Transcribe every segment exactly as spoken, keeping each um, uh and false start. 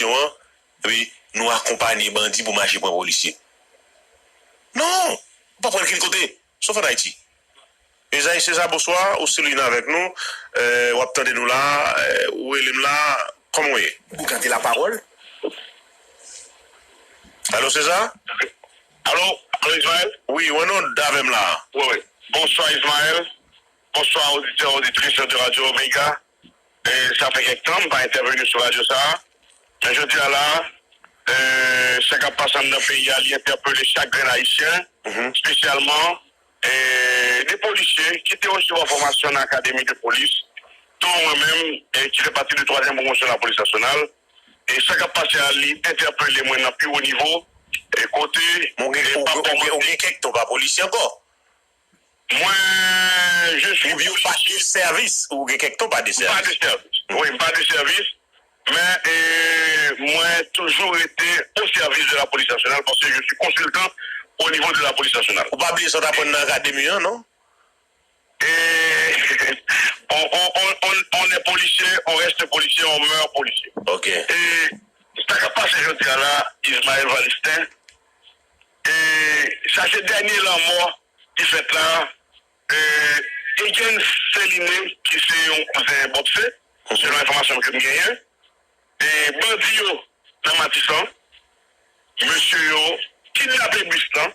an, epi nou akonpaye bandi pou mache pran polisye. Non, ou pa pral kenn kote, sof ann Ayiti. Ezayi Seza, bonswa, ou still in avèk nou. Eh, w ap tande nou la, eh, ou rele m la, kòman w ye? Ou gade lapawòl. Alo, Seza? Alo, alo, Ismaël? Wi, w anndan avè m la. Wi, wi. Bonswa, Ismaël. Bonswa, oditè, oditris de Radio Omega. E, sa fè kèk tan m pa entèveni sou radyo sa a. Men jodi a la, e, sa k ap pase anndan peyi a, li entèpele chak grenn Ayisyen, espesyalman, e, de polisye ki te resevwa fòmasyon nan akademi de polis, dont mwen menm, e, ki fè pati de twazyèm pwomosyon lapolis nasyonal. E sa k ap pase a, li entèpele mwen nan pi wo nivo, e kote, Men ou gen, e, ou, pa ou, gen, ou gen kèk tan w pa polisye ankò. Mwen, je suis Ou byen ou pa de sèvis, ou gen kèk tan ou pa de M pa sèvis. de sèvis. Wi, m pa de sèvis. Men, e, mwen toujou rete au service de la police nationale parce que je suis consultant au niveau de la police nationale. Ou pa bliye sa w t aprann nan akademi an, non? E, on, on, on, on, on est policier, on reste policier, on meurt policier. Ok. E sa k ap pase jodi a la, Ismaël Valistin, e sa se dènye lanmò ki fèt la, e, Higgins Céliné, ki se yon kouzen Bòpse, selon enfòmasyon ke m genyen, e, bandi yo nan Matisan, mesye yo kidnape bis lan,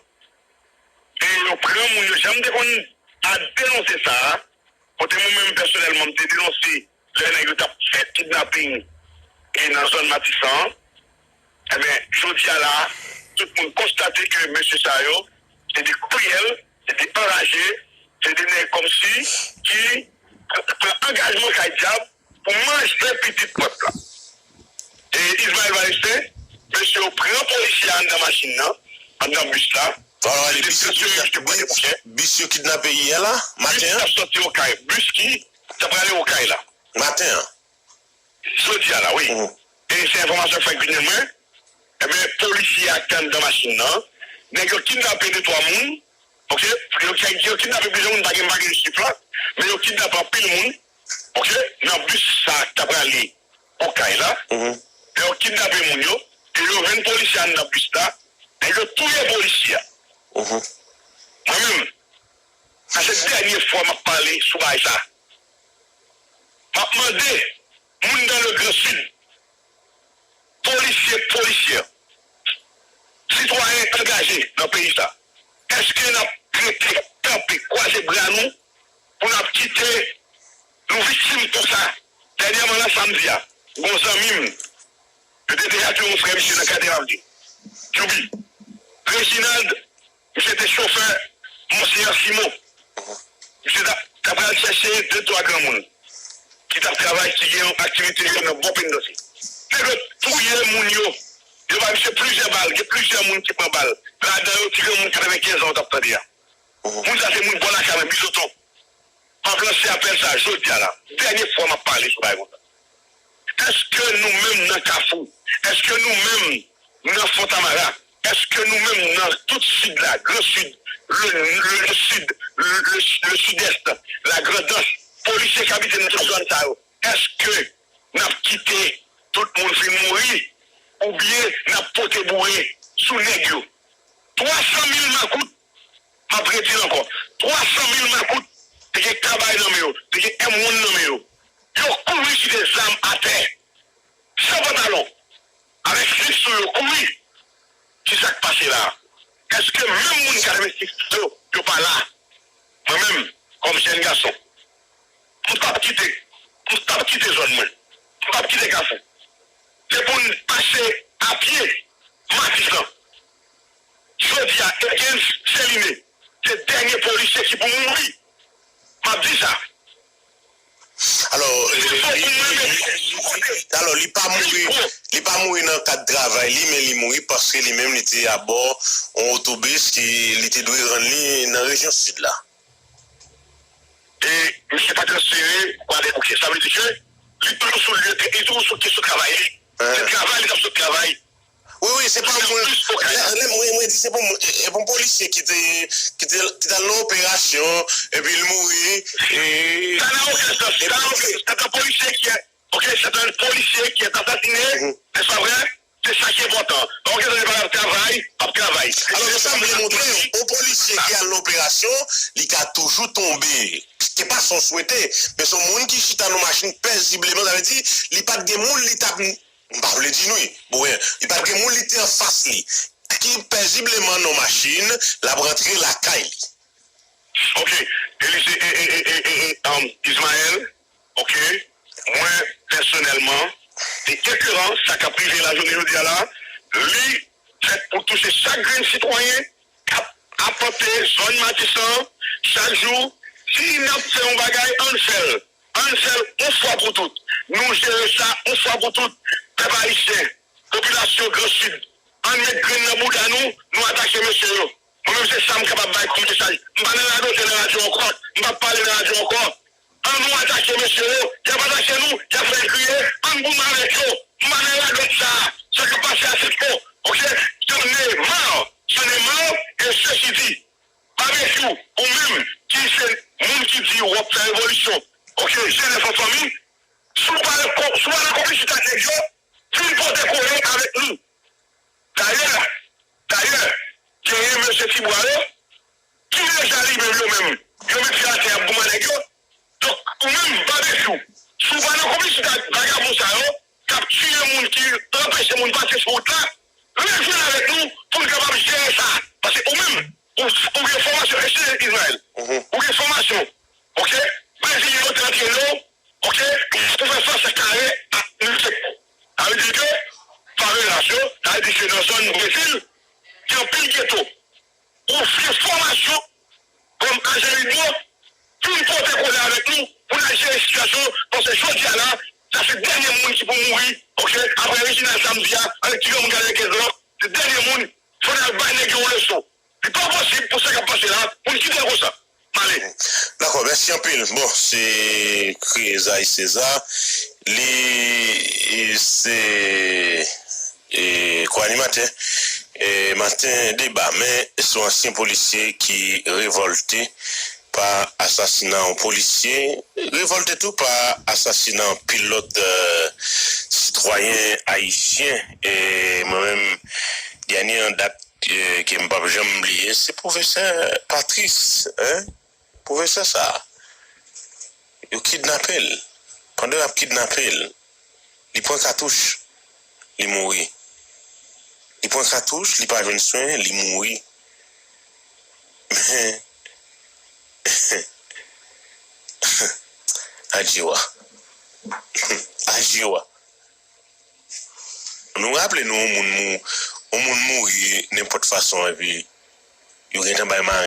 e yo pran moun yo, jan m te konn a denonse sa a, kote mwen menm pèsonèlman m te denonse lè nèg yo t ap fè kidnaping e nan zòn Matisan an, Ebyen, jodi a la, tout moun konstate ke mesye sa yo, se de kriyèl, se de anraje, se de nèg kòmsi ki pran angajman kay dyab pou manje pitit pèp la. E Ismaël Valistin, mesye yo pran polisye a anndan machin nan, anndan bis la. Alò, se de bis yo mesye yo ki te pran de bouchè. Bis yo kidnape yè la, maten an? Bis k ap sòti Okay, bis ki t ap prale Okay la. Maten an? Jodi a la, wi. Mhm. E se enfòmasyon k fèk vini mwen. Ebyen, polisye a ki te anndan machin nan, nèg yo kidnape de twa moun, oke? Yo, yo, yo kidnape plizyè moun, pa gen, pa gen chif la, men yo kidnape anpil moun, oke? Nan bis sa a ki t ap prale Okay la, mhm, lè yo kidnape moun yo, e yo jwenn polisye a anndan bis la, nèg yo touye polisye a. Mhm. Mwen menm, sa se dènye fwa m ap pale sou bagay sa. M ap mande moun dans le Grand Sud, polisye, polisyè, sitwayen angaje nan peyi sa, èske n ap rete kanpe, kwaze bra nou, pou n ap kite nou viktim konsa? Dènyèman, la, samdi a, gon zanmi m, yo te deja touye yon frè misye nan Kaden Avni. Djoubi. Reginald, misye te chofè Monseyè Simon. Misye t ap, t ap pral chèche de twa granmoun ki t ap travay, ki gen yon aktivite yo nan bò Penn Dòse. Nèg yo touye moun yo. Yo ba misye plizyè bal, gen plizyè moun ki pran bal. Ladan yo, ti granmoun katrevenkenz an w t ap tande a. Moun sa se moun bò lakay mwen, Bizoton. M ap lanse apèl sa a jodi a la. Dènye fwa m ap pale sou bagay konsa. Èske nou menm nan Kafou, èske nou menm nan Fontamara, èske nou menm nan tout Sid la, Gran Sid, le, le, le Sid, le, le, le Sidès, Lagrandans, polisye k abite nan tout zòn sa yo, èske n ap kite tout moun fin mouri, oubyen n ap pote boure sou nèg yo? Twa san mil makout, m ap redi l ankò, twa san mil makout te gen kabay nan men yo, te gen M one nan men yo. Yo kouri kite zam atè, san pantalon, avèk zip sou yo, kouri. Ki sa k pase la a? Èske menm moun katrevensis yo, yo pa la? Mwen menm, kòm jèn gason, m p ap kite, m p ap kite zòn mwen. M p ap kite Kafou. Se pou n mache apye Matisan. Jodi a, Higgins Céliné, se dènye polisye ki pou mouri. M ap di sa. Alò, li, li, li, li, alò, li pa mouri, li pa mouri nan kad travay li, men li mouri paske li menm li te abò yon otobis ki li te dwe rann li nan rejyon Sid la. E misye pa transfere Kwadèboukè. Sa vle di ke li toujou sou lye, li toujou sou kesyon travay li. Se travay li t ap sot travay. Wi, wi, se pa moun. Lè, lè mwen, mwen di se pou moun, e, e pou polisye ki te, ki te, ki t al nan operasyon, epi l mouri, e, sa nan okenn sans, sa nan okenn sans. Sa nan polisye ki Ok, c'est un policier qui est assassiné, n'est-ce pas vrai? C'est ça qui est important. Ok, ça n'est pas grave, travail, pas travail. Alò, se sa m vle montre w. Yon polisye ki al nan operasyon, li ka toujou tonbe. Se pa sa w swete, men se yon moun ki chita nan machin pezibleman, sa vle di, li pa t gen moun li t ap, m pa vle di nou, bon, li pa t gen moun li te anfas li, ki pezibleman nan machin, l ap rantre lakay li. Ok, Elise, e, e, e, e, e, e, um, Ismaël, ok, mwen, pèsonèlman, te ekeran sa k ap rive la jounen jodi a la, li fèt pou touche chak grenn sitwayen k ap apante zòn Matisan chak jou. Si n ap fè yon bagay, ann fè l. Ann fè l yon fwa pou tout. Nou jere sa yon fwa pou tout. Pèp ayisyen, popilasyon Gran Sid, ann met grenn nan bouda nou, nou atake mesye yo. Mwen menm se sa m kapab bay kòm mesaj. M pa nan radotè nan radyo ankò. M p ap pale nan radyo ankò. An nou atake mesye yo. Y ap atake nou, y ap fè n kriye. Ann goumen avèk yo. M pa nan radòt sa a. Sa k ap pase a se twòp. Ok? J'en ai marre. J'en ai marre. Et ceci dit, Babekyou, ou menm ki se moun ki di w ap fè revolisyon, ok, jenès an fanmi, si w pa nan konplisite ak nèg yo, vin pote kole avèk nou. Dayè, dayè, genyen mesye Tibwa yo ki deja li menm yo menm, yo met pye atè y ap goumen nèg yo. Donk, ou menm, Babekyou, si w pa nan konplisite ak vagabon sa yo k ap tiye moun, ki anpeche moun pase sou wout la, vin jwenn avèk nou pou n kapab jere sa. Paske ou menm, ou, ou gen fòmasyon, eskize Ismaël, ou gen fòmasyon, ok? Brezilyen yo te antrene w, ok? Pou fè fas a kare ak nou. Sa vle di ke, favelas yo, sa vle di ke nan zòn Brezil, gen anpil geto. Ou gen fòmasyon kòm ajan lidwo, vin pote kole avèk nou pou n al jere sitiyasyon an, paske jodi a la, sa se dènye moun ki pou mouri, ok, apre Reginald Samedi a, avèk ti granmoun ki gen kenz an, se dènye moun, fò n al bay nèg yo yon leson. Li pa posib pou sa k ap pase la, pou n kite l konsa. M ale. Dakò, mèsi anpil. Bon, se Krezay Seza. Li se e, ko-animatè e, Maten Deba, men se yon ansyen polisye ki revòlte pa asasina yon polisye, revòlte tou pa asasina anpil lòt e, sitwayen ayisyen. E mwen menm, dènye an dat e, ke m p ap janm bliye, se pwofesè Patrice, hein? Pwofesè sa a, yo kidnape l. Pandan y ap kidnape l, li pran katouch, li mouri. Li pran katouch, li pa jwenn swen, li mouri. Men, adje wa. Adje wa. Nou raple nou yon moun mou, yon moun mouri nenpòt fason epi yo gentan bay ma,